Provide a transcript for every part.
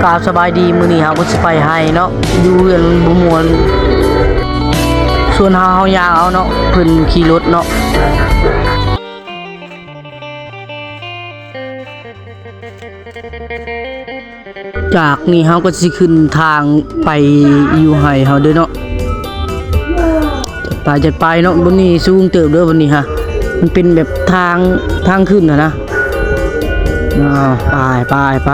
ກາວສະບາຍດີ ມື້ນີ້ເຮົາກໍຊິໄປໄຮ່ເນາະ ຢູ່ເຮືອນບໍ່ມ່ວນ ສ່ວນເຮົາ ເຮົາຍ່າງເອົາເນາະ ເພິ່ນຂີ່ລົດເນາະ. ຈາກນີ້ເຮົາກໍຊິຂຶ້ນທາງໄປຢູ່ໄຮ່ເຮົາເດີເນາະ. ໄປ ຈັດໄປເນາະ ບ່ອນນີ້ສູງເຕີບເດີ ບ່ອນນີ້ຮະ ມັນເປັນແບບທາງ ທາງຂຶ້ນຫັ້ນນະ. ອ້າວ ໄປ ໄປ ໄປ.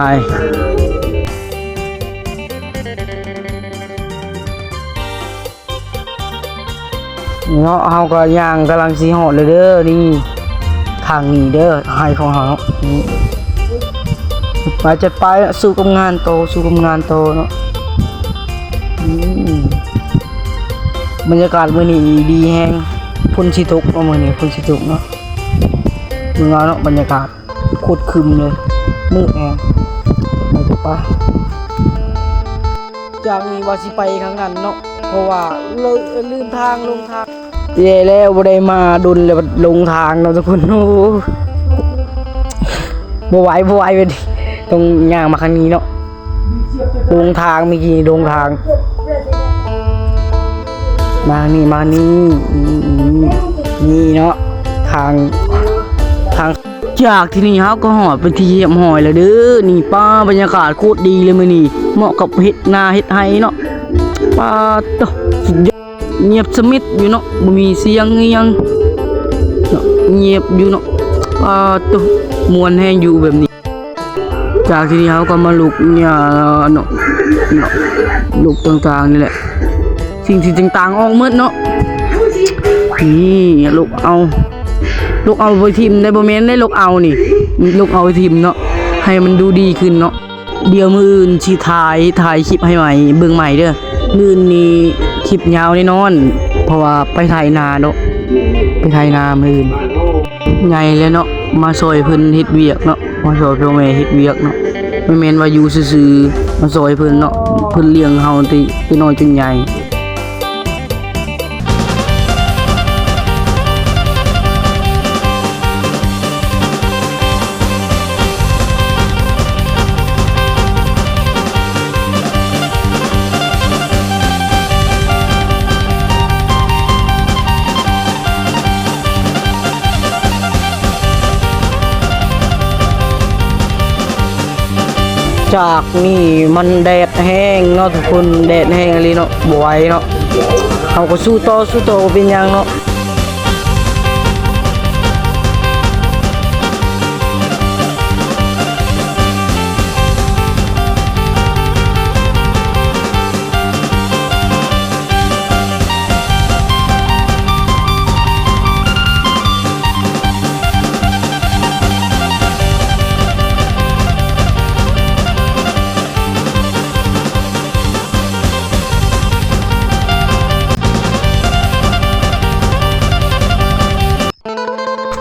ເນາະ ເຮົາກໍຍ່າງກຳລັງຊິຮອດແລ້ວເດີ ນີ້ ທາງນີ້ເດີ ໄຮ່ຂອງເຮົາເນາະ. ນີ້ ໄປ ຈັດໄປ ສູ້ກັບງານຕໍ່ ສູ້ກັບງານຕໍ່ເນາະ. ອືມ ບັນຍາກາດມື້ນີ້ດີແຮງ ຝົນຊິຕົກເນາະ ມື້ນີ້ຝົນຊິຕົກເນາະ. ເບິ່ງເອົາເນາະ ບັນຍາກາດ ໂຄດຄຶມເລີຍ ມືດແຮງ. ໄປ ຈາກນີ້ວ່າຊິໄປທາງນັ້ນເນາະ ເພາະວ່າລືມທາງ ຫຼົງທາງ. ແຍ່ແລ້ວ ບໍ່ໄດ້ມາດົນແລ້ວ ຫຼົງທາງເນາະທຸກຄົນ. ໂອ້ ບໍ່ໄຫວ ບໍ່ໄຫວ ຕ້ອງຍ່າງມາທາງນີ້ເນາະ. ຫຼົງທາງ ເມື່ອກີ້ຫຼົງທາງ. ມານີ້ ມານີ້ ນີ້ເນາະ ທາງ ທາງ. ຈາກທີ່ນີ້ເຮົາກໍຮອດເປັນທີ່ຮຽບຮ້ອຍແລ້ວເດີ. ນີ້ ປ້າ ບັນຍາກາດໂຄດດີເລີຍມື້ນີ້ ເໝາະກັບເຮັດນາເຮັດໄຮ່ເນາະ. ປ້າໂທ້ ສຸດຍອດ ງຽບສະມິດຢູ່ເນາະ ບໍ່ມີສຽງອີ່ຫຍັງເນາະ ງຽບຢູ່ເນາະ. ປ້າໂທ້ ມ່ວນແຮງຢູ່ແບບນີ້. ຈາກທີ່ນີ້ເຮົາກໍມາລຸກຫຍ້າເນາະ ເນາະ ລຸກຕ່າງໆນີ້ແຫຼະ ສິ່ງທີ່ຕ່າງໆອອກໝົດເນາະ. ນີ້ ລຸກເອົາ ລຸກເອົາໄປຖິ້ມໄດ້ ບໍ່ແມ່ນໄດ້ລຸກເອົານີ້ ລຸກເອົາໄປຖິ້ມເນາະ ໃຫ້ມັນດູດີຂຶ້ນເນາະ. ດຽວມື້ອື່ນຊິຖ່າຍ ຖ່າຍຄລິບໃຫ້ໃໝ່ ເບິ່ງໃໝ່ເດີ. ມື້ອື່ນນີ້ຄລິບຍາວແນ່ນອນ ເພາະວ່າໄປໄຖນາເນາະ ໄປໄຖນາມື້ອື່ນ. ໃຫຍ່ແລ້ວເນາະ ມາຊ່ອຍເພິ່ນເຮັດວຽກເນາະ ມາຊ່ອຍພໍ່ແມ່ເຮັດວຽກເນາະ ບໍ່ແມ່ນວ່າຢູ່ຊື່ໆ ມາຊ່ອຍເພິ່ນເນາະ ເພິ່ນລ້ຽງເຮົາແຕ່ ແຕ່ນ້ອຍຈົນໃຫຍ່. ຈາກນີ້ມັນແດດແຮງເນາະທຸກຄົນ ແດດແຮງອີ່ຫຼີເນາະ ບໍ່ໄຫວເນາະ ເຮົາກໍສູ້ຕໍ່ ສູ້ຕໍ່ ບໍ່ເປັນຫຍັງເນາະ.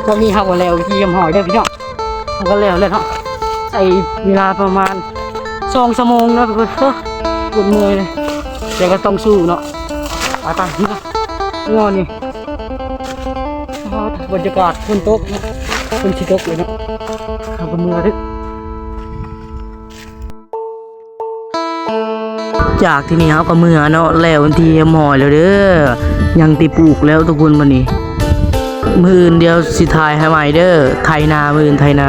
ຕອນນີ້ເຮົາກໍແລ້ວທີ່ຮຽບຮ້ອຍເດີພີ່ນ້ອງ ເຮົາກໍແລ້ວແລ້ວເນາະ ໃຊ້ເວລາປະມານສອງຊົ່ວໂມງເນາະທຸກຄົນ ໂອ້ ປວດເມື່ອຍເລີຍ ແຕ່ກໍຕ້ອງສູ້ເນາະ ໄປໆ ເມືອ ເມືອນີ້ ອໍ ບັນຍາກາດຝົນຕົກເນາະ ຝົນຊິຕົກເລີຍເນາະ ເຮົາກໍເມືອເດີ. ຈາກທີ່ນີ້ເຮົາກໍເມືອເນາະ ແລ້ວເປັນທີ່ຮຽບຮ້ອຍແລ້ວເດີ ຍັງແຕ່ປູກແລ້ວທຸກຄົນ ບັດນີ້ ມື້ອື່ນດຽວຊິຖ່າຍໃຫ້ໃໝ່ເດີ ໄຖນາ ມື້ອື່ນໄຖນາ.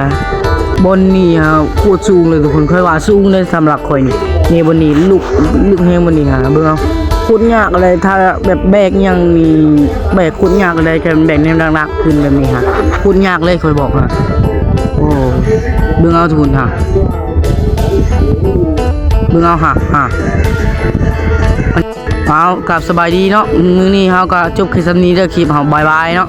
ບ່ອນນີ້ ໂຄດສູງເລີຍທຸກຄົນ ຂ້ອຍວ່າສູງເລີຍ ສຳລັບຂ້ອຍນີ້ ນີ້ ບ່ອນນີ້ ລຶກ ລຶກແຮງ ບ່ອນນີ້ຫາ ເບິ່ງເອົາ ໂຄດຍາກເລີຍ ຖ້າແບບແບກຫຍັງນີ້ ແບກໂຄດຍາກເລີຍ ແບກແນວໜັກໆຂຶ້ນແບບນີ້ຫາ ໂຄດຍາກເລີຍ ຂ້ອຍບອກຫາ ໂອ້ ເບິ່ງເອົາທຸກຄົນຫາ ເບິ່ງເອົາຫາ ຫາ ເອົາ ກັບສະບາຍດີເນາະ ມື້ນີ້ເຮົາກໍຈົບແຄ່ສ່ຳນີ້ເດີ ຄລິບເຮົາ ບາຍບາຍເນາະ.